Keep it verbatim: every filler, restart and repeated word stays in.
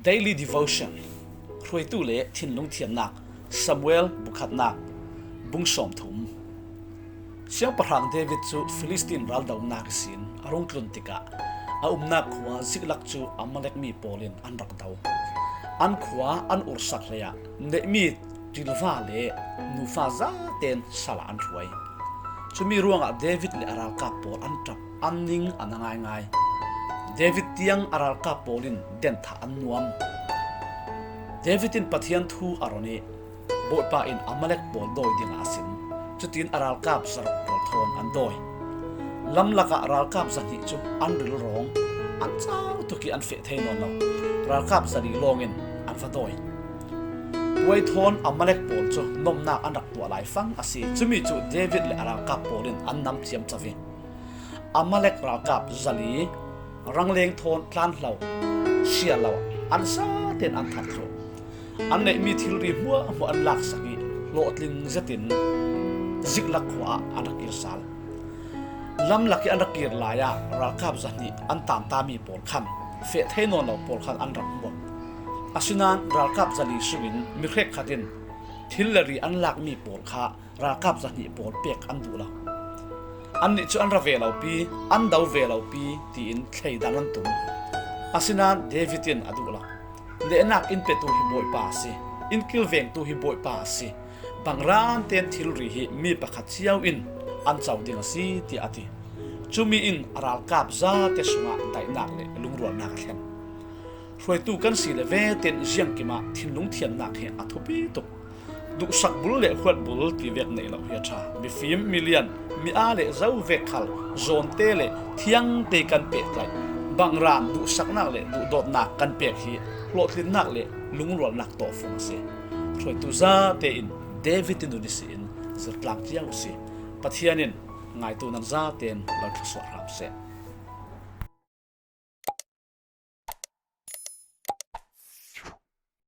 Daily Devotion, hruaitu le thinlung thiamnak, Samuel bukhatnak, bung sawmthum. Siangpahrang David cu Filistin raldonak ihsin a rung tlun tikah a umnak khua Ziklag cu Amalek mi pawl in an rak do. An khua an urhsak hleiah neihmi ṭilva le nufa zaten sal ah an hruai. Cumi ruangah David le a ralkap pawl an ṭap, an ning a na ngaingai. David tiang a ralkap pawl in denthah an nuam. David in Pathian thu a run ih, Bawipa in Amalek pawl dawi dingah a sim. Cutin a ralkap zaruk pawl thawn an dawi. Lamlak ah ralkap zahnih cu an rilrawng, an cau tuk ih an feh thei nawn lo. Ralkap zali lawngin an va dawi. Tuai thawn Amalek pawl cu nomnak an rak tuah lai fang a si. Cumi cu David le a ralkap pawl in an nam ciamco ih, Amalek ralkap zali rangleng thawn tlanhlo, siar lo, an zaten an that thluh. An neihmi thilri hmuahhmuah an laksak ih hlawhtling zetin Ziklag khua ah an rak kir sal. Lamlak ih an rak kir lai ah ralkap zahnih an tantami pawl khan feh thei nawn lo pawl khan an rak hmuak. Asinain ralkap zali sungin mi hrekkhat in thil le ri an lakmi pawl kha ralkap zahnih pawl pek an duh lo. Annih cu an ra ve lopi, an do ve lopi, tiin thleidan an tum. Asinain David in a duh lo. Nehnak in petu hi Bawipa a si, in kilvengtu hi Bawipa a si. Bangran tein thilri hi mi pakhat cio in an co ding a si, tiah a ti. Cumi in a ralkap zate sungah daihnak le lungrualnak a thlen. Hruaitu kan si le vetein ziangkim ah thinlung thiamnak hi a thupi tuk. Duhsak bul le huat bul ti vek nei lo hi a ṭha. Mifim, milian, mi aa le zo vek khal zawnte le thiangte kan pehtlaih. Bangran duhsaknak le duhdawtnak kan pek hi hlawhtlinnak le lungrualnak tawhfung a si. Hruaitu zate in David in nun ihsin zirtlang cio uh si. Pathian in ngaitu nan zaten lo thluasuah hram seh.